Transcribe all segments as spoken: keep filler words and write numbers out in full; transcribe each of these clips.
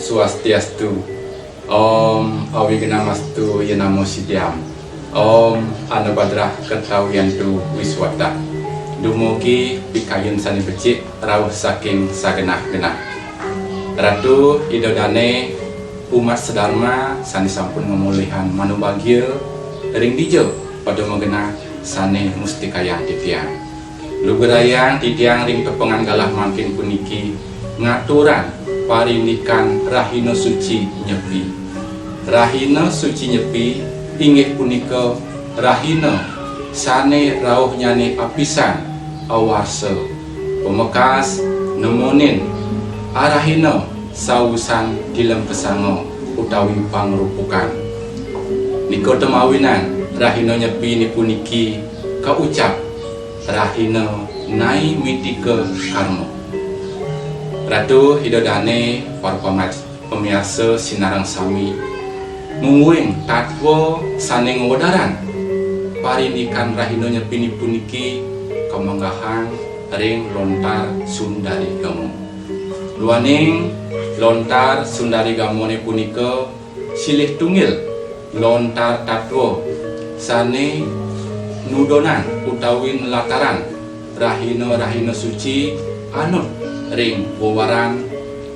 Swastiastu. Om Awignamastu Yanamo Siddham. Om Anabhadrah Kartawiyantu Wiswatah. Dumugi pikayun sane becik rauh saking sagenah-genah. Ratu Ida Dane, umat sedharma sane sampun ngamolihang manubagia ring dija pada magenah sane mustikayang titiang. Lugrayang titiang ring tepengan galah mangkin puniki ngaturang parindikan rahina suci Nyepi. Rahina suci Nyepi inggih punika rahina sane rauhnyane apisan awarsa, pamekas nemonin arahina sausan tilem kesanga utawi pangrupukan. Nika temawinan rahina Nyepi puniki kaucap rahina Naimittika Karma. Ratu Ida Dane, para pamaj-, pamiarsa sinareng sami, mungguing tatwa sane ngwedarang parindikan rahina Nyepi puniki kamanggehang ring lontar Sundari Gama. Duaning lontar Sundari Gamane punika silih tunggil lontar tatwa sane nudonan utawi nlatarang rahina-rahina suci anut ring wewaran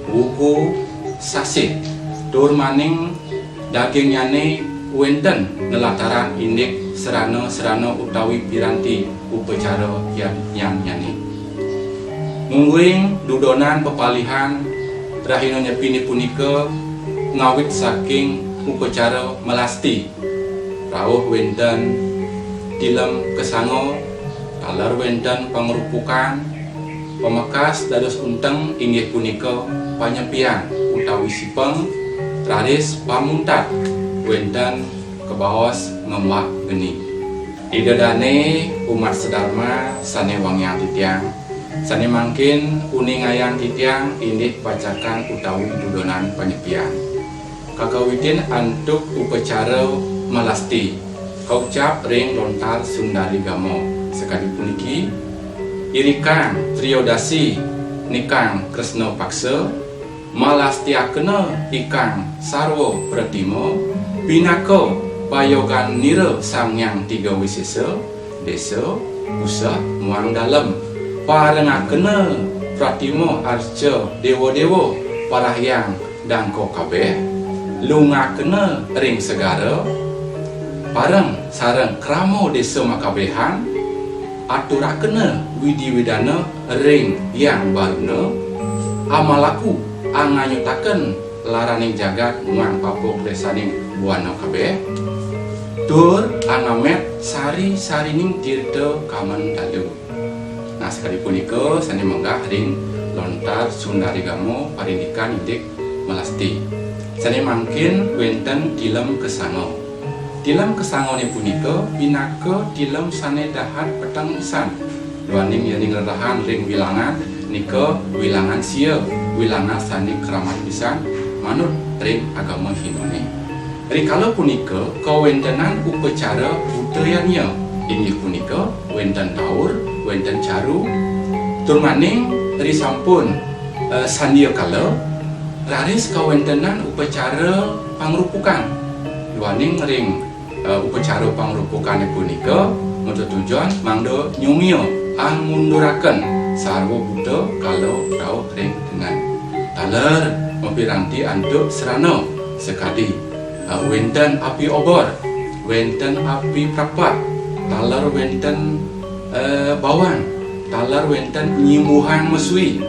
wuku sasih, tur maning dagingnyane wenten nlatarang indik srana-srana utawi piranti upacara yadnyanyane. Mungguing dudonan pepalihan rahina Nyepi punika ngawit saking upacara melasti. Rauh wenten tilem kesanga, taler wenten pangrupukan, pamekas dados unteng inggih punika panyepian utawi sipeng, raris pamuntat wenten kabaos ngembak geni. Ida dane umat sedharma sane wangiang titiang, sane mangkin uningayang titiang indik pacakan utawi dudonan panyepian. Kakawitin antuk upacara melasti, kaucap ring lontar Sundari Gama, sakadi puniki: Irikang Triodasi nikang Kresna Paksa, malastiakena ikang sarwa pratima, pinaka payogan nira Sang Hyang Tiga Wisesa, desa, puseh, muang dalem. Parengakena pratima arca dewa-dewa, parahyang dangka kabeh, lungakena ring segara, pareng sareng krama desa makabehan, aturakena widi-widana ring Hyang Baruna, amalaku anganyutaken laraning jagat muang papa klesaning buana kabeh, tur angamet sari-sarining tirta kamandalu. Nah, sakadi punika sane menggah ring lontar Sundari Gama parindikan indik melasti. Sane mangkin wenten tilem kesanga. Tilem kesangane punika pinaka tilem sane dahat peteng pisan. Duaning yening lerahan ring wilangan, nika wilangan sia, wilangan sane kramat pisan manut ring agama Hindune. Rikala punika kawentenan upacara buta yadnya, inggih punika wenten taur, wenten caru, tur maning risampun, eh, sandia kala, raris kawentenan upacara pangrupukan. Duaning ring, eh, upacara pangrupukane punika matetujon mangda nyumia angunduraken sarwa buta kala rauh ring tengen. Taler mapiranti antuk srana sakadi, eh, wenten api obor, wenten api prapat, taler wenten, eh, bawang, taler wenten nyimbuhang masui.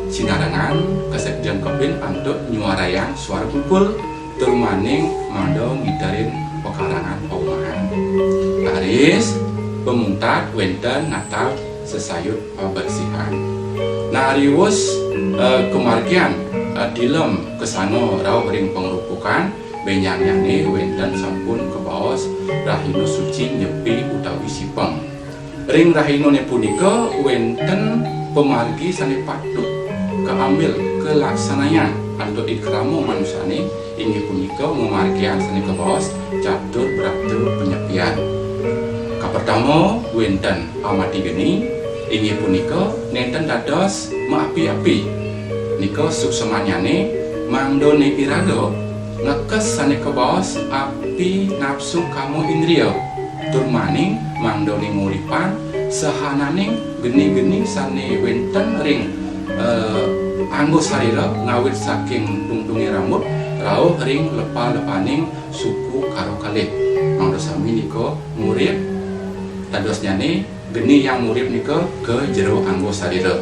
Sinarengan kasekjengkepin antuk nyuarayang suara pukul, tur maning mangda ngiterin pekarangan paumahan. Raris pamuntat wenten natal sesayut pabersihan. Nah, riwus, eh, kamargiang, eh, tilem kesanga rauh ring pangrupukan, benjangyane wenten sampun kabaos rahina suci Nyepi utawi sipeng. Ring rahinane punika wenten pamargi sane patut kaambil kalaksanayang antuk id krama manusane, inggih punika ngamargiang sane kabaos catur brata panyepian. Kapertama, wenten amati geni, inggih punika nenten dados maapi-api. Nika suksmanyane Mangdané iraga ngekes sané kabaos api napsu kama indria, tur maning mangdané nguripan sahananing geni-geni sané wénten ring, eh, angga sarira, ngawit saking tungtungé rambut rauh ring lepa-lepaning suku karo kalih. Mangda sami nika ngurip, dadosnyané geni yang murip nika ka jero angga sarira.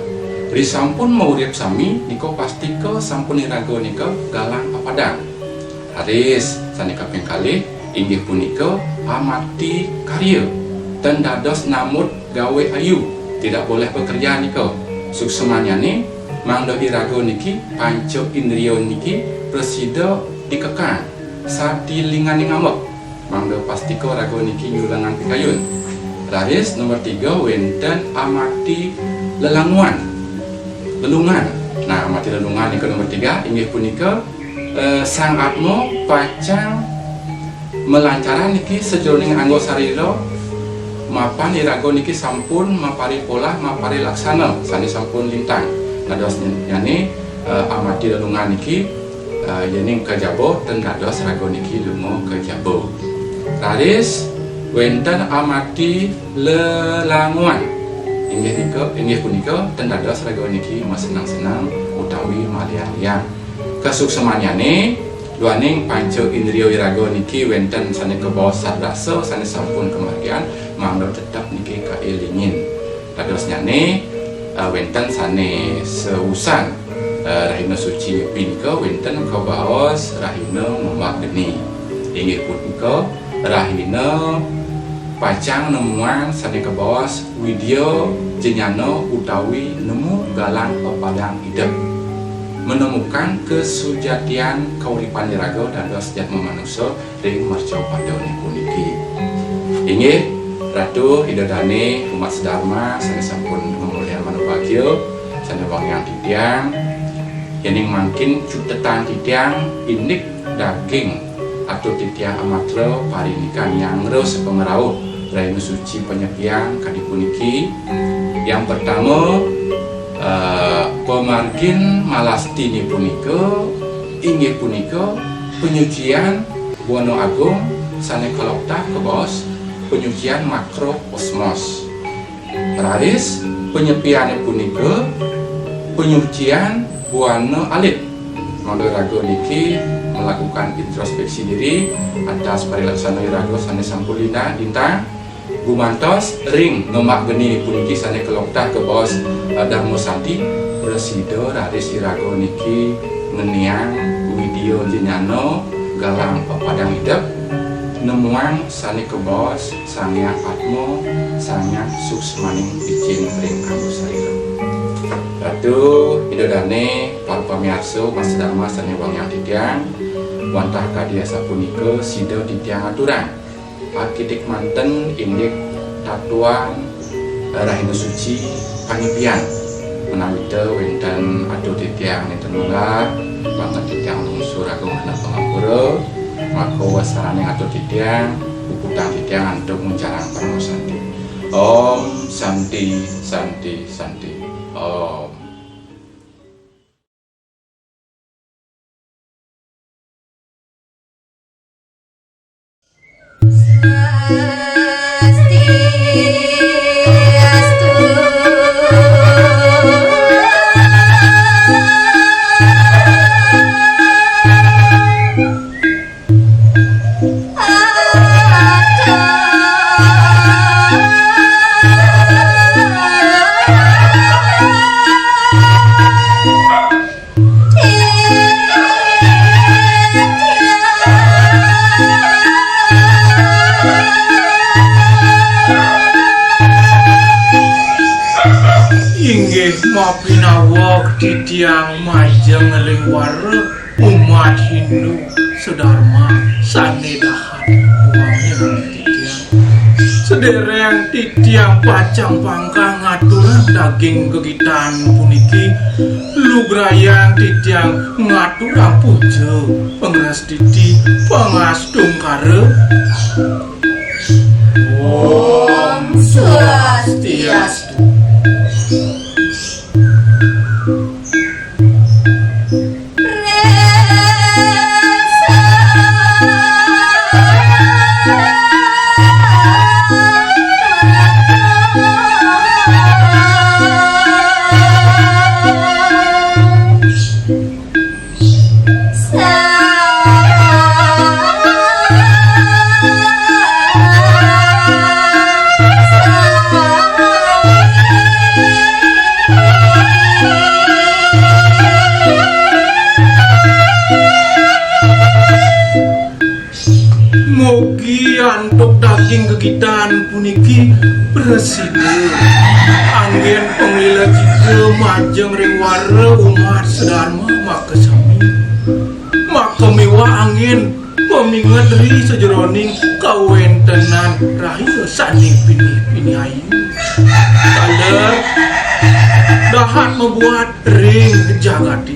Risampun maurip sami nika pastika sampun iraga nika galang papadang. Raris sané kaping kalih inggih punika amati karya, ten dados namut gawé ayu, tidak boleh bekerja nika. Suksmanyané mangda iraga niki panca indria niki prasida dikekang, satilinganing ambek. Mangda pastika raga niki nyulengang pikayun. Raris nomor tiga wénten amati lelanguan. Lelungan. Nah, amati lelungan nika nomor tiga inggih punika, eh, Sang Atma pacang malancaran niki sajeroning angga sarira mapan iraga niki sampun maparipolah, maparilaksana, sané sampun lintang. Dadosnyané, eh, amati lelungan niki, eh, yéning ka jaba ten dados raga niki lunga ka jaba. Raris wénten amati lelanguan. Inggih nika, inggih punika ten dados raga niki masenang-senang utawi maliang-liang. Kasuksmanyané, duaning panca indria iraga niki wénten sané kabaos sadrasa sané sampun kamargiang, mangda tetep niki kaélingin. Dadosnyané, eh, wénten sané seusan, eh, rahina suci Nyepi nika wénten kabaos rahina ngombak geni. Inggih punika rahina pacang nemuang sané kabaos widya jnana utawi nemu galang pepadang idep. Menemukan kesujatian kauripan iraga dados jadma manusa ring mercapadane puniki. Inggih, Ratu Ida Dane umat sedharma sane sampun ngamulyan manubagya, sane wangiang titiang, yening mangkin cutetan titiang indik daging atur titiang amatra parinikan nyanggra sapangrauh rahina suci panyepian kadi puniki. Yang pertama, eh, pamargin malastine punika inggih punika panyucian buana agung sane kaloktah kabaos panyucian makrokosmos. Raris panyepiane punika panyucian buana alit. Mangda iraga niki melakukan introspeksi diri atas parilaksana iraga sane sampun lintang, lintang. Gumantos ring ngemak geni puniki sane kaloktah kabaos, eh, Dharma Santi, prasida raris iraga niki ngeniang widya jnana galang pepadang idep, nemuang sane kabaos Sang Hyang Atma, Sang Hyang Suksmaning picin ring angga sarira. Ratu, Ida Dane, para pamiarsa, umat sedharma sane wangiang titiang, wantah kadi asapunika sida titiang aturang akidik manten indik tatuan rahina suci panyepian. Menawi ta wenten atur titiang nenten munggah, banget titiang lungsur agung hena pangampura, maka wasaraning atur titiang, puputang titiang antuk muncarang parama santi. Om Santi, Santi, Santi. Om. Inggih mapinaweg titiang majeng ring wara umat Hindu sedharma sane dahat wangiang titiang. Sedereng titiang pacang pangkah ngaturang daging gegitan puniki, lugrayang titiang ngaturang puja, pangrastiti, pangastungkara. Om Swastiastu. Ing gegitan puniki prasida anggén panglila cita majeng ring wara umat sadarma makasami. Maka miwah anggén maminget ri sajeroning kawéntenan rahina sané pinih-pinih ayu. Taler dahat mabuat ring jagaté.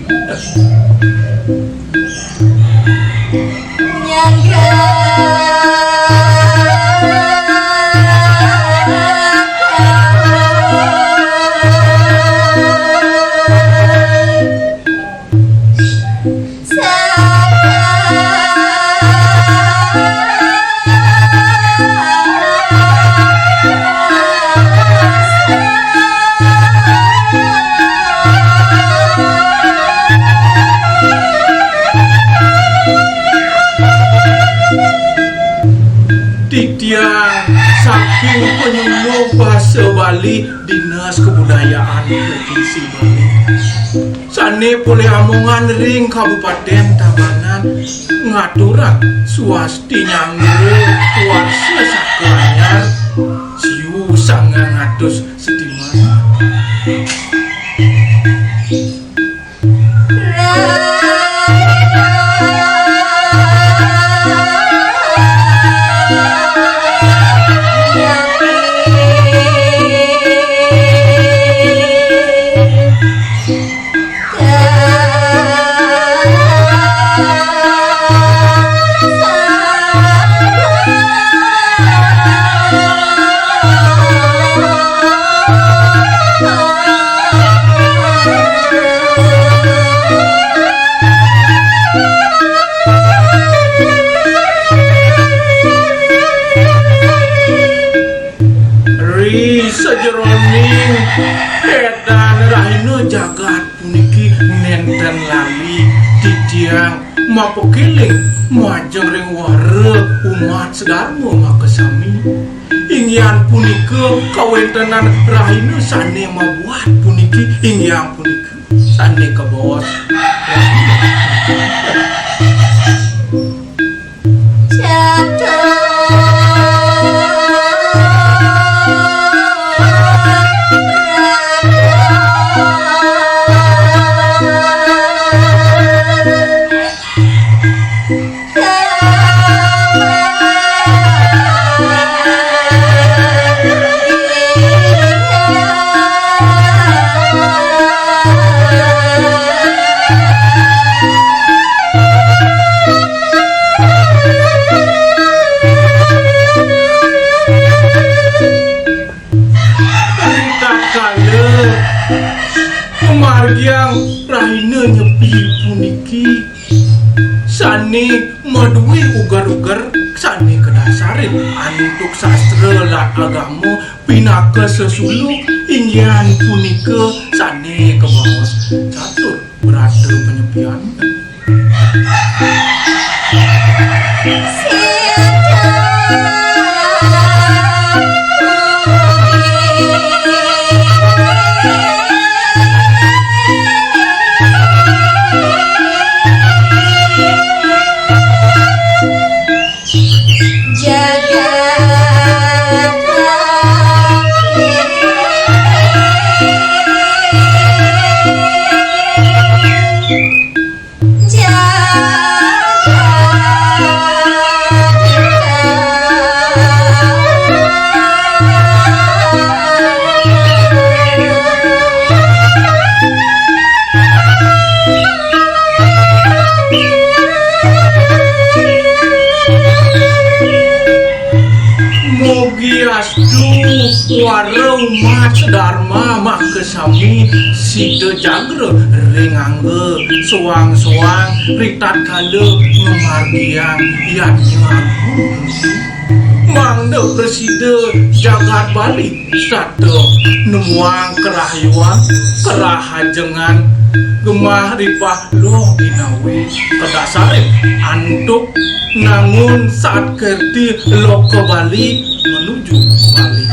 Titiang saking Penyuluh Basa Bali, Dinas Kebudayaan Provinsi Bali, sané polih amongan ring Kabupatén Tabanan, ngaturang swasti nyanggra warsa saka anyar siu sangang atus setiman. Ri sajeroning édan rahina jagat puniki nénten lali titiang mapakéling majeng ring wara umat sadarma makasami. Inggih punika kawéntenan rahina sané mabuat puniki, inggih punika sané kabaos. Ritatkala pamargiang rahina Nyepi puniki, sané madué uger-uger sané kadasarin antuk sastra lan agama pinaka sesuluh, inggih punika sané kabaos catur brata panyepian. Mugi astu para umat Dharma makasami sida jagra ring angga soang-soang ritatkala ngamargiang yadnya agung, mangda prasida jagat Bali setata nemuang karahayuan, karahajengan, gemah ripah loh ginawi kadasarin antuk nangun satkirti loka Bali menuju Bali.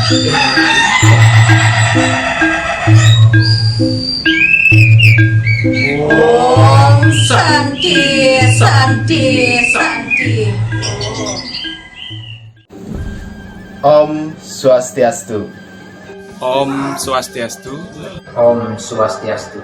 Om Santi, Santi, Santi. Om Swastiastu. Om Swastiastu. Om Swastiastu.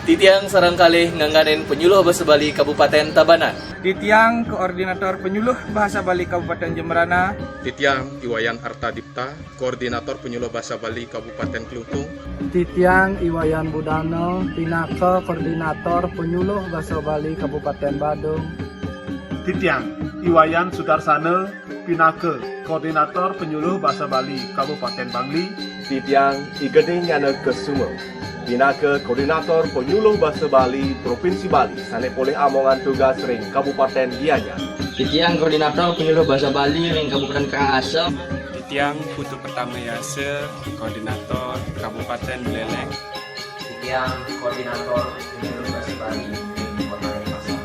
Titiang sareng kalih ngangganin penyuluh basa Bali Kabupaten Tabanan. Titiang koordinator penyuluh bahasa Bali Kabupaten Jembrana. Titiang Iwayan Artadipta, koordinator penyuluh bahasa Bali Kabupaten Klungkung. Titiang Iwayan Budana, pinaka koordinator penyuluh bahasa Bali Kabupaten Badung. Titiang Iwayan Sudarsana, pinaka koordinator penyuluh bahasa Bali Kabupaten Bangli. Titiang I Geding Yana Kesuma, pinaka koordinator penyuluh bahasa Bali Provinsi Bali sane polih amongan tugas ring Kabupaten Gianyar. Titiang koordinator penyuluh bahasa Bali ring Kabupaten Karangasem. Titiang Putu Pertama Yasa, koordinator Kabupaten Buleleng. Titiang koordinator penyuluh basa Bali ring Kota Denpasar.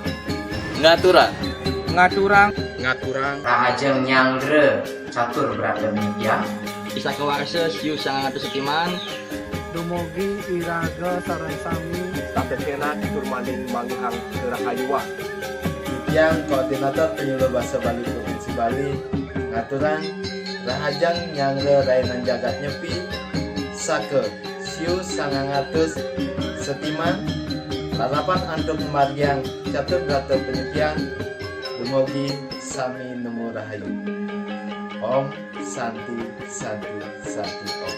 Ngaturang. Ngaturang. Ngaturang. Rahajeng nyanggra catur brata nitya. Sakawarsa siu sangang atus setiman. Dumugi iraga sareng sami. Saksena turmaning manggihang kerahayuan. Titiang koordinator penyuluh basa Bali Provinsi Bali ngaturang rahajeng nyanggra rainan jagat nyepi saka siu sangang atus setiman lalapan antuk margiang catur brata penyepian dumugi sami nemu rahayu. Om Santi Santi Santi Om.